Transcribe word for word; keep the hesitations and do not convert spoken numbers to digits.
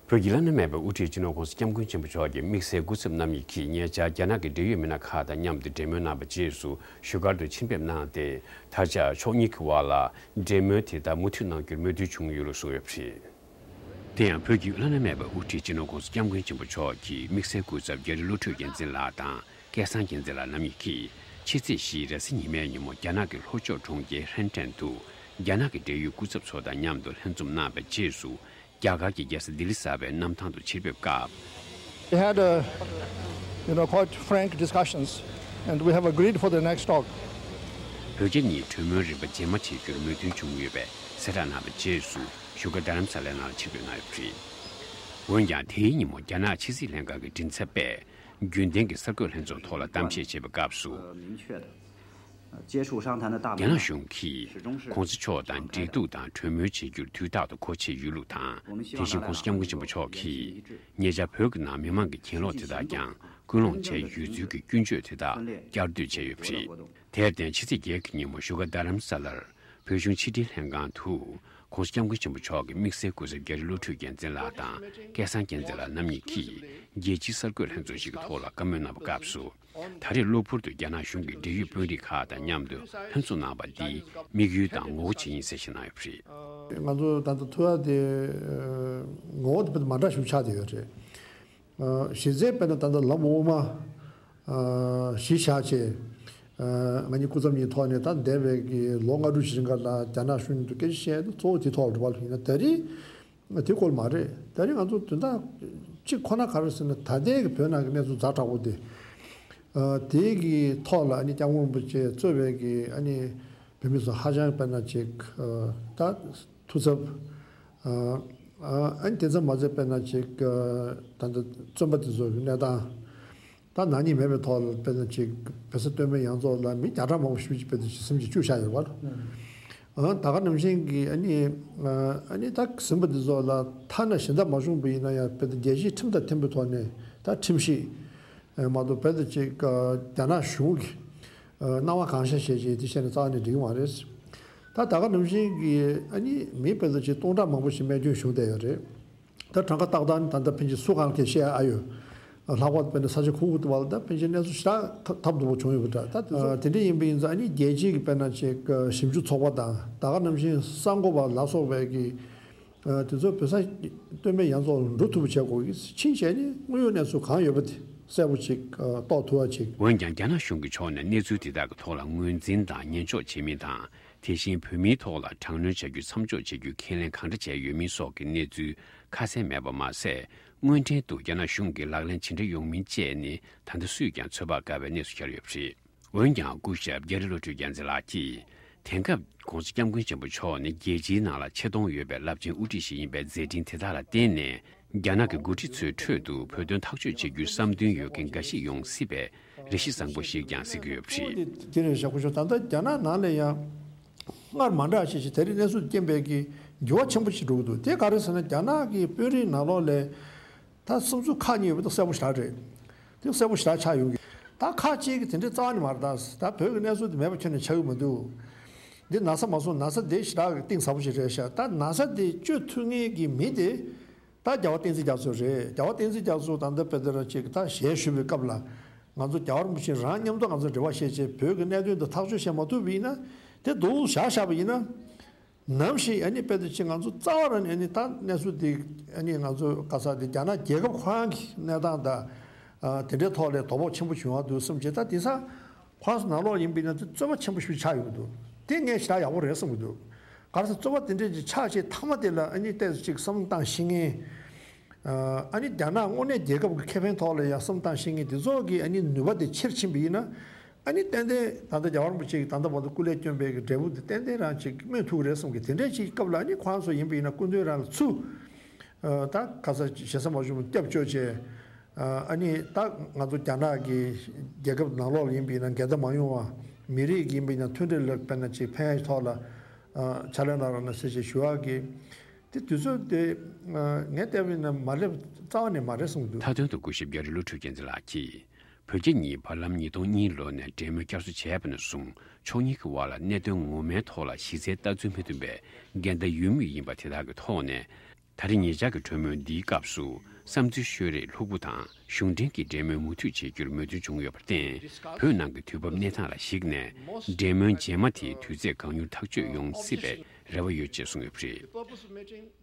བོད་ཀྱི་བླ་ན་མེད་པའི་དབུ་ཁྲིད་སྤྱི་ནོར་༸གོང་ས་༸སྐྱབས་མགོན་ཆེན་པོ་མཆོག་གི་དམིགས་བསལ་སྐུ་ཚབ་རྣམ་གཉིས་ཀྱིས་ཉེ་ཆར་རྒྱ་ནག་གི་འབྲེལ་ཡོད་མི་སྣ་ཁག་དང་མཉམ་དུ་གྲོས་མོལ་གནང་བའི་རྗེས་སུ་བཞུགས་སྒར་དུ་ཕྱིར་ཕེབས་གནང་སྟེ། ད་ཆ་ཕྱོགས་གཉིས་ཀྱི་དབར་ལ་གྲོས་མོལ་དེ་དག་མུ་མཐུད་གནང་རྒྱུར་མོས་མཐུན་བྱུང་ཡོད་ལུགས་གསུངས་ཡོད་པ་རེད། དེ་ཡང་བོད་ཀྱི་བླ་ན་མེད་པའི་དབུ་ཁྲིད་སྤྱི་ནོར་༸གོང་ས་༸སྐྱབས་མགོན་ཆེན་པོ་མཆོག་གི་དམིགས་བསལ་སྐུ་ཚབ་རྒྱ་རི་བློ་གྲོས་རྒྱལ་མཚན་ལགས་དང་སྐལ་བཟང་རྒྱལ་མཚན་ལགས་རྣམ་གཉིས་ཀྱིས་ཕྱི་ཚེས་བཞི་རེས་གཟའ་ཉི་མའི་ཉིན་མོ་རྒྱ་ནག་གི་ལྷོ་ཕྱོགས་གྲོང་ཁྱེར་ཧན་ཀྲེན་དུ་རྒྱ་ནག་གི་འབྲེལ་ཡོད་སྐུ་ཚབ་ཚོ་དང་མཉམ་དུ་ལྷན་འཛོམས་གནང་བའི་རྗེས་སུ། རྒྱ་གར་གྱི་རྒྱལ་ས་ལྡི་ལི་གསར་པའི་གནམ་ཐང་དུ་ཕྱིར་ཕེབས་སྐབས། We had a, you know, quite frank discussions, and we have agreed for the next talk. བོད་རྒྱ་གཉིས་གྲོས་མོལ་རིམ་པ་རྗེས་མ་བྱེད་རྒྱུར་མོས་མཐུན་བྱུང་ཡོད་པའི་གསལ་བསྒྲགས་གནང་བའི་རྗེས་སུ་བཞུགས་སྒར་རྡ་རམ་ས་ལའི་ནང་ལ་ཕྱིར་འབུད་གནང་ཡོད་པ་རེད། འོན་ཀྱང་དེའི་ཉིན་མོ་རྒྱ་ནག་ཕྱི་སྲིད་ལྷན་ཁང་གི་མགྲིན་ཚབ་པས་རྒྱུན་ལྡན་གྱི་གསར་འགོད་ལྷན་ཚོགས་ཐོག་ལ་གཏམ་བཤད་བྱེད་པའི་སྐབས་སུ། 接触商谈的大门呢， རྒྱ་ནག་གཞུང་གིས་༸གོང་ས་མཆོག་དང་འབྲེལ་གཏུག་དང་གྲོས་མོལ་བྱེད་རྒྱུར་དུས་རྟག་ཏུ་སྒོ་ཕྱེ་ཡོད་ལུགས་དང་། དེ་བཞིན་༸གོང་ས་༸སྐྱབས་མགོན་ཆེན་པོ་མཆོག་གིས་ཉེ་ཆར་བོད་ཀྱི་ནང་མི་མང་གི་གྱེན་ལོག་དེ་དག་ཀྱང་སྐུལ་སློང་བྱས་ཡོད་ཚུལ་གྱི་སྐྱོན་བརྗོད་དེ་དག་བསྐྱར་ཟློས་བྱས་ཡོད་པ་རེད། དེར་བརྟེན་ཕྱི་ཚེས་བརྒྱད་ཀྱི་ཉིན་མོ་བཞུགས་སྒར་རྡ་རམ་ས་ལར་བོད་གཞུང་ཕྱི་དྲིལ་ལྷན་ཁང་དུ་༸གོང་ས་༸སྐྱབས་མགོན་ཆེན་པོ་མཆོག་གི་དམིགས་བསལ་སྐུ་ཚབ་རྒྱ་རི་བློ་གྲོས་རྒྱལ་མཚན་ལགས་དང་སྐལ་བཟང་རྒྱལ་མཚན་ལགས་རྣམ་གཉིས་ཀྱིས་རྒྱལ་སྤྱིའི་གསར་འགོད་ལྷན་ཚོགས་ཤིག་གི་ཐོག་ལ་བཀའ་མོལ་གནང་བའི་སྐབས་སུ། ད་རེས་གློ་བུར་དུ་རྒྱ་ནག་གཞུང་གི་འབྲེལ་ཡོད་དཔོན་རིགས་ཁག་དང་མཉམ་དུ་ལྷན་འཛོམས་གནང་བ་འདི་དམིགས་ཡུལ་དང་ངོ་རྒོལ་ཇི་ཡིན་གསལ་བཤད་གནང་ཡོད་པ་རེད། ང་ཚོ་ད་ལྟ་ཐུག་ཡ་དེ་ངོ་བོ་དེ་དཔེ་མ་འདྲ་ཞིག་ཆགས་བསྡད་ཡོད་རེད། གཞི་རྩའི་དཔེར་ན་ད་ལྟ་ལམ་དབུ་མ་གཞི་བཞག་བྱས། ང་གཉིས་སྐུ་ཚབ་གཉིས་ཐོག་ནས་ད་འདས་པའི་གི་ལོ་ལྔ་དྲུག་ཞིག་རིང་ག་ལ་རྒྱ་ནག་གཞུང་གཉིས་དུ་སྐད་ཆ་བཤད་ན་གཙོ་བོ་དེ་ཐོག་ལ་རེད་པ། ཡིན་ན་ད་རེས། དེ་སྐོར་མ་རེད། ད་རེས་ང་ཚོ་དོན་དག་གཅིག་ཁོ་ན་ག་རེ་ཟེར་ན། ད་ལྟའི་གི་བོད་ནང་གི་གནས་ཚུལ་ཛ་དྲག་པོ་དེ། ཨ། དེའི་གི་ཐོག་ལ་ཨ་ནི་སྐྱབས་མགོན་རིན་པོ་ཆེ་གཙོས་པའི་གི་ཨ་ནི་བོད་མི་ཚོ་ཧ་ཅང་དཔེར་ན་ཅིག་ཨ། ད་ཐུགས་འཚབ། ཨ། ཨ་ནི་དེ་ཙམ་མ་ཟད་དཔེར་ན་ཅིག་ཨ། ད་ལྟ་བཙོན་པ་དེ་ཚོ་གི་གནས་སྟངས། ད་ནག་ཉེས་མེད་པའི་ཐོག་ལ་དཔེར་ན་ཅིག་བོད་ས་སྟོད་སྨད་ཡོངས་རྫོགས་ལ་མི་བརྒྱ་ཕྲག་མང་པོ་ཞིག་ཅིག་དཔེ་དེ་ཅིག་སེམས་ཀྱི་བཅུག་བཞག་ཡོད་པ། ཨང་། ད་ག་ནང་བཞིན་གྱི་ཨ་ནི་ཨ་ནི་ད་ཟིན་པ་འདི་ཚོ་ལ་ཐ་ན་གཞན་དག་མ་བྱུང་པ་ཡིན་ན་ཡང་དཔེ་དེ་རྒྱལ་སྤྱིའི་ཁྲིམས་དང་མཐུན་པའི་ཐོག་ནས་ད་ཁྲིམས་ཤིག་མ་གཏོགས་དཔེ་དེ་ཅིག་རྒྱ་ནག་གཞུང་གི་སྣང་བ་གང་ཤར་བྱས་ཅིག་དེ་བཤད་ན་རྩ་བ་ནས་འགྲིག་གི་མ་རེད། ད་ད་ག་ནང་བཞིན་གྱི་ཨ་ནི་མི་དཔེ་དེ་ཅིག་སྟོང་ཕྲག་མང་པོ་ཞིག་རྨས་སྐྱོན་བྱུང་བསྡད་ཡོད་རེད། ད་གྲངས་ཀ་ཏག་ཏག་ནི་ད་ལྟ་ཕན་ཆད་སུ་གང་གིས་བཤད་ཨ་ཡོད། ལྷག་པར་དུ་དཔེར་ན་ས་ཆ་ཁུག་ཁུག་ཏུ་བ་ལ་ད་ཕན་ཆད་གནས་ཚུལ་ཞེ་དྲག་ཐབས་སྡུག་པོ་བྱུང་ཡོད་པ་འདྲ། ད་དེ་ཚོ་དེ་འདྲ་ཡིན་པ་ཡིན་ཙང་ཨ་ནི་རྒྱལ་སྤྱིའི་གི་དཔེར་ན་ཅིག་ཞིབ་འཇུག་ཚོགས་པ་དང་ད་ག་ནང་བཞིན་གསར་འགོད་པ་ལ་སོགས་པའི་གི་དེ་ཚོ་བོད་ས་སྟོད་སྨད་ཡོངས་རྫོགས་འགྲོ་ཐུབ་པ་བྱེད་དགོས་ཀྱི་ཕྱིན་ཆད་ནི་དངོས་ཡོད་གནས་ཚུལ་གང་ཡོད་པ་དེ་གསལ་པོ་ཅིག་རྟོགས་ཐུབ་པ་ཅིག་འོན་ཀྱང་རྒྱ་ནག་གཞུང་གི་ཕྱོགས་ནས་གནས་ཚུལ་དེ་དག་གི་ཐོག་ལ་ངོས་འཛིན་དང་ཉན་འཇོག་བྱེད་མིན་དང་། དེ་བཞིན་བོད་མིའི་ཐོག་ལ་དྲག་གནོན་བྱ་རྒྱུ་མཚམས་འཇོག་བྱེད་རྒྱུའི་ཁས་ལེན་གང་འདྲ་བྱས་ཡོད་མིན་སོགས་ཀྱི་གནས་ཚུལ་ཁ་གསལ་མེད་པ་མ་ཟད། དངོས་འབྲེལ་དུ་རྒྱ་ནག་གཞུང་གིས་ལག་ལེན་ཇི་འདྲ་ཡོང་མིན་བཅས་ནི་ད་ལྟ་སུས་ཀྱང་ཚོད་དཔག་དཀའ་བའི་གནས་སུ་གྱར་ཡོད་པ་རེད། འོན་ཀྱང་སྐུ་ཞབས་རྒྱ་རི་བློ་གྲོས་རྒྱལ་མཚན་ལགས་ཀྱིས་དེང་སྐབས་༸གོང་ས་༸སྐྱབས་མགོན་ཆེན་པོ་མཆོག་ནི་རྒྱལ་སྤྱིའི་ནང་ལ་ཆེ་མཐོང་ཡོད་པའི་རླབས་ཆེན་དབུ་ཁྲིད་ཞིག་ཡིན་པའི་མཛད་འཕྲིན་དེ་དག་ལ་བརྟེན་ནས། རྒྱ་ནག་གི་འགོ་ཁྲིད་ཚོའི་ཁྲོད་དུ་བོད་དོན་ཐག་གཅོད་བྱེད་རྒྱུའི་བསམ་འདུན་ཡོད་མཁན་འགའ་ཞིག་ཡོང་སྲིད་པའི་རེ་ཞིག་བཟང་པོ་ཞིག་ཀྱང་གཟིགས་ཀྱི་ཡོད་པ་རེད། དེ་རེད་ཤག་སྐུ་ཞབས། ད་ལྟ་རྒྱ་ནག་ནང་ལ་ཡང་སྔར་མ་འདྲ་ཞིག་ཞིག་དེ་རིང་གནས་ཚུལ་རྐྱེན་པས་ཀྱི་འགྱུར་བ་ཆེན་པོ་ཞིག་འགྲོ་གི་འདུག་དེ་ག་རེ་ཟེར་ན་རྒྱ་ནག་གི་དཔོན་རིགས་ནང་ལོགས་ལ་ད་བསམ་ཚུལ་ཁག་གཉིས་ཡོད་པ་དེ་གསལ་པོ་ཞེ་དྲག་རེད། དེ་གསལ་པོ་ཞེ་དྲག་ཆགས་ཡོང་གི། ད་ཁག་གཅིག་གིས་དེ་འདྲའི་རྩ་བ་ནས་མ་རེད། ད་ད་བོད་ཀྱི་གནས་ཚུལ་དེ་མེད་པ་ཁྱོན་ནས་ཆགས་ཀྱི་མི་འདུག་འདི་ན་ཚ་མ་སོང་། ན་ཚ་དེ་ཞེ་དྲག་གི་གཏིང་ཟབ་པོ་ཞིག་རེད་ཤག་ད་ན་ཚ་དེ་བཅོས་ཐུབ་མཁན་གྱི་མི་དེ། ད་རྒྱལ་བ་བསྟན་འཛིན་རྒྱ་མཚོ་རེད། རྒྱལ་བ་བསྟན་འཛིན་རྒྱ་མཚོ་ད་ལྟ་དཔེ་དེ་རང་ཅིག་ད་ཞལ་བཞུགས་པའི་སྐབས་ལ་ང་ཚོ་རྒྱལ་བ་རིན་པོ་ཆེ་རང་མཉམ་དུ་ང་ཚོ་འབྲེལ་བ་བྱས་བྱས་བོད་ཀྱི་གནད་དོན་འདི་ཐག་གཅོད་བྱས་མ་ཐུབ་པ་ཡིན་ན། དེ་འདུག་བཞག་བཞག་པ་ཡིན་ན། ནམ་ཞིག་ཨ་ནི་དཔེ་དེ་ཅིག་ང་ཚོ་རྩ་བ་རང་ནས་ཨ་ནི་ད་གནས་ཚུལ་འདི་ཨ་ནི་ང་ཚོ་ག་ས་འདི་རྒྱ་ནག་རྒྱལ་ཁབ་ཁོ་རང་གི་གནས་སྟངས་དང་། ཨ། དེ་འདྲའི་ཐོག་ལ་དོ་ཕོག་ཆེན་པོ་བྱུང་བ་འདུག་བསམ་བྱས། ད་དེང་སང་ཁོ་རང་ཚོ་ནང་ལོགས་ཡིན་པ་ཡིན་ན་དེ་རྩོད་པ་ཆེན་པོ་ཞིག་ཆགས་ཡོང་གི་འདུག་དེ་ངས་ཞེ་དྲག་ཡག་པོ་རེད་བསམ་གྱི་འདུག་ག་རེ་ཟེར་རྩོད་པ་དེ་འདྲས་ཅིག་ཆགས་བྱས་མཐའ་མ་དེ་ལ་ཨ་ནི་ཏོག་ཙམ་ཅིག་བསམ་བློ་བཏང་ཤེས་མཁན། ཨ་ནི་རྒྱ་ནག་དངོས་གནས་རྒྱལ་ཁབ་ཀྱི་ཁེ་ཕན་ཐོག་ལ་ཡང་བསམ་བློ་བཏང་ཤེས་མཁན་དེ་ཚོ་གི་ཨ་ནི་ནུས་པ་དེ་ཆེར་ཕྱིན་པ་ཡིན་ན། ཨ་ནི་ཏན་ཏན་ད་ལྟ་རྒྱལ་བ་རིན་པོ་ཆེ་གིས་ད་ལྟ་བར་དུ་སྐུ་ལས་བསྐྱོན་པའི་གི་འབྲས་བུ་དེ་ཏན་ཏན་རང་ཅིག་སྨིན་ཐུབ་ཀྱི་རེད་བསམ་གི། དེ་འདྲས་ཅིག་སྐབས་ལ་ཨ་ནི་ཁོ་རང་ཚོ་ཡིན་པ་ཡིན་ན་སྐུ་མདུན་རང་ལ་ཚུར། ཨ། ད་ག་ས་ཞེ་ས་མ་བྱུང་བ་སྐྱབས་བཅོལ་བྱས། ཨ་ནི་ད་ང་ཚོ་རྒྱ་ནག་གི་རྒྱལ་ཁབ་ནང་ལོགས་ལ་ཡིན་པ་ཡིན་ན་འགལ་ཟླ་མ་ཡོང་བ། མི་རིགས་ཡིན་པ་ཡིན་ན་མཐུན་སྒྲིལ་ལ་དཔེར་ན་ཅིག་ཕན་ཡག་ཐོག་ལ་ཕྱག་ལས་གནང་རོགས་གནང་ཟེར་ཞེས་ཞུ་བ་གི། དེ་དུས་ཚོད་དེ་ངས་བལྟས་པ་ཡིན་ན་མ་སླེབས། རྩ་བ་ནས་མ་རེད་གསུངས་འདུག་མཐའ་དོན་དུ་སྐུ་ཞབས་རྒྱ་རི་བློ་གྲོས་རྒྱལ་མཚན་ལགས་ཀྱིས་བོད་རྒྱ་གཉིས་བར་ལམ་ཉིས་སྟོང་གཉིས་ལོ་ནས་འབྲེལ་མོལ་བསྐྱར་གསོ་བྱས་པ་ནས་བཟུང་ཕྱོགས་གཉིས་ཀྱི་དབར་ལ་གནད་དོན་ངོ་མའི་ཐོག་ལ་གཞི་རྩའི་ལྟ་ཚུལ་མི་མཐུན་པའི་འགལ་ཟླ་ཡོད་མུས་ཡིན་པ་དེ་དག་གི་ཐོག་ནས། ད་རེས་ཉེ་ཆར་གྱི་གྲོས་མོལ་འདིའི་སྐབས་སུ་བསམ་ཚུལ་ཤོད་རེས་ལྷུག་པོ་དང་གཞུང་འབྲེལ་གྱི་འབྲེལ་མོལ་མུ་མཐུད་བྱེད་རྒྱུར་མོས་མཐུན་བྱུང་ཡོད་པར་བརྟེན། བོད་ནང་གི་དུས་བབ་གནས་སྟངས་ལ་གཞིགས་ནས་འབྲེལ་མོལ་རྗེས་མ་དེའི་དུས་ཚོད་གང་མྱུར་ཐག་གཅོད་ཡོང་སྲིད་པའི་རེ་བ་ཡོད་ཅེས་གསུངས་ཡོད་པ་རེད།